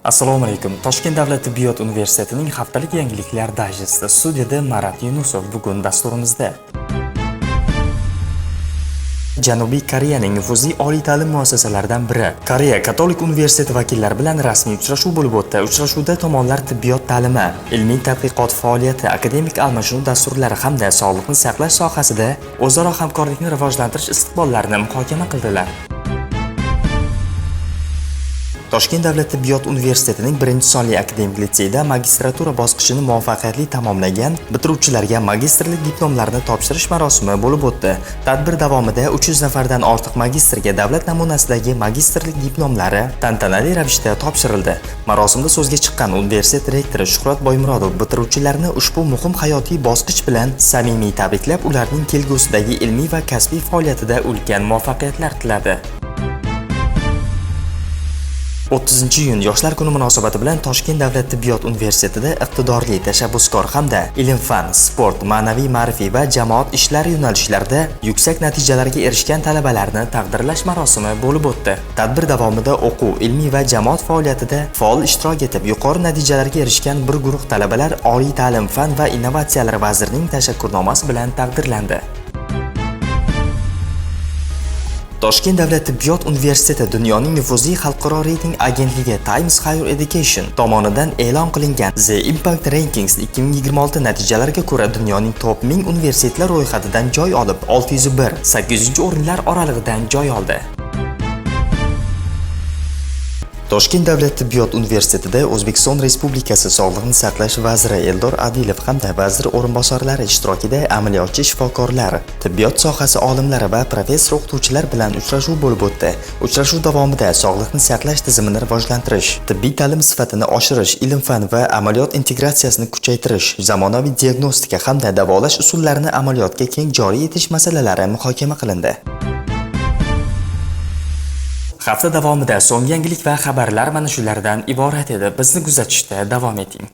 Assalomu alaykum. Toshkent davlat tibbiyot universitetining haftalik yangiliklar dayjesti. Studiyada Marat Yunusov. Bugun dasturimizda: Janubiy Koreyaning nufuzli oliy ta'lim muassasalaridan biri, Koreya Katolik universiteti vakillari bilan rasmiy uchrashuv bo'lib o'tdi. Uchrashuvda tomonlar tibbiyot ta'limi, ilmiy tadqiqot faoliyati, akademik almashinuv dasturlari hamda sog'liqni saqlash sohasida o'zaro hamkorlikni rivojlantirish istiqbollarini muhokama qildilar. Toshkent davlat tibbiyot universitetining birinchi sonli akademik litseyida magistratura bosqichini muvaffaqiyatli tamomlagan bitiruvchilarga magistrlik diplomlarini topshirish marosimi bo'lib o'tdi. Tadbir davomida 300 nafardan ortiq magistrga davlat namunasidagi magistrlik diplomlari tantanali ravishda topshirildi. Marosimda so'zga chiqqan universitet rektori Shuhrat Boymurodov bitiruvchilarni ushbu muhim hayotiy bosqich bilan samimiy tabriklab, ularning kelgusidagi ilmiy va kasbiy faoliyatida ulkan muvaffaqiyatlar tiladi. 30-iyun Yoshlar kuni munosabati bilan Toshkent davlat tibbiyot universitetida iqtidorli, tashabbuskor hamda ilm-fan, sport, ma'naviy ma'rifiy va jamoat ishlari yo'nalishlarida yuksak natijalarga erishgan talabalarni taqdirlash marosimi bo'lib o'tdi. Tadbir davomida o'quv, ilmiy va jamoat faoliyatida faol ishtirok etib, yuqori natijalarga erishgan bir guruh talabalar Oliy ta'lim, fan va innovatsiyalar vazirining tashakkurnomasi bilan taqdirlandi. Toshkent davlat tibbiyot universiteti dunyoning nufuzli xalqaro reyting agentligi Times Higher Education tomonidan e'lon qilingan The Impact Rankings 2026 natijalariga ko'ra dunyoning top 1000 universitetlar ro'yxatidan joy olib, 601 800 o'rinlar oralig'idan joy oldi. Toshkent davlat tibbiyot universitetida O'zbekiston Respublikasi Sog'liqni saqlash vaziri Eldor Adilov hamda vazir o'rinbosarlari ishtirokida amaliyotchi shifokorlar, tibbiyot sohasi olimlari va professor o'qituvchilar bilan uchrashuv bo'lib o'tdi. Uchrashuv davomida sog'liqni saqlash tizimini rivojlantirish, tibbiy ta'lim sifatini oshirish, ilm-fan va amaliyot integratsiyasini kuchaytirish, zamonaviy diagnostika hamda davolash usullarini amaliyotga keng joriy etish masalalari muhokama qilindi. Hafta davomida so'nggi yangilik va xabarlar mana shulardan iborat edi. Bizni kuzatishda davom eting.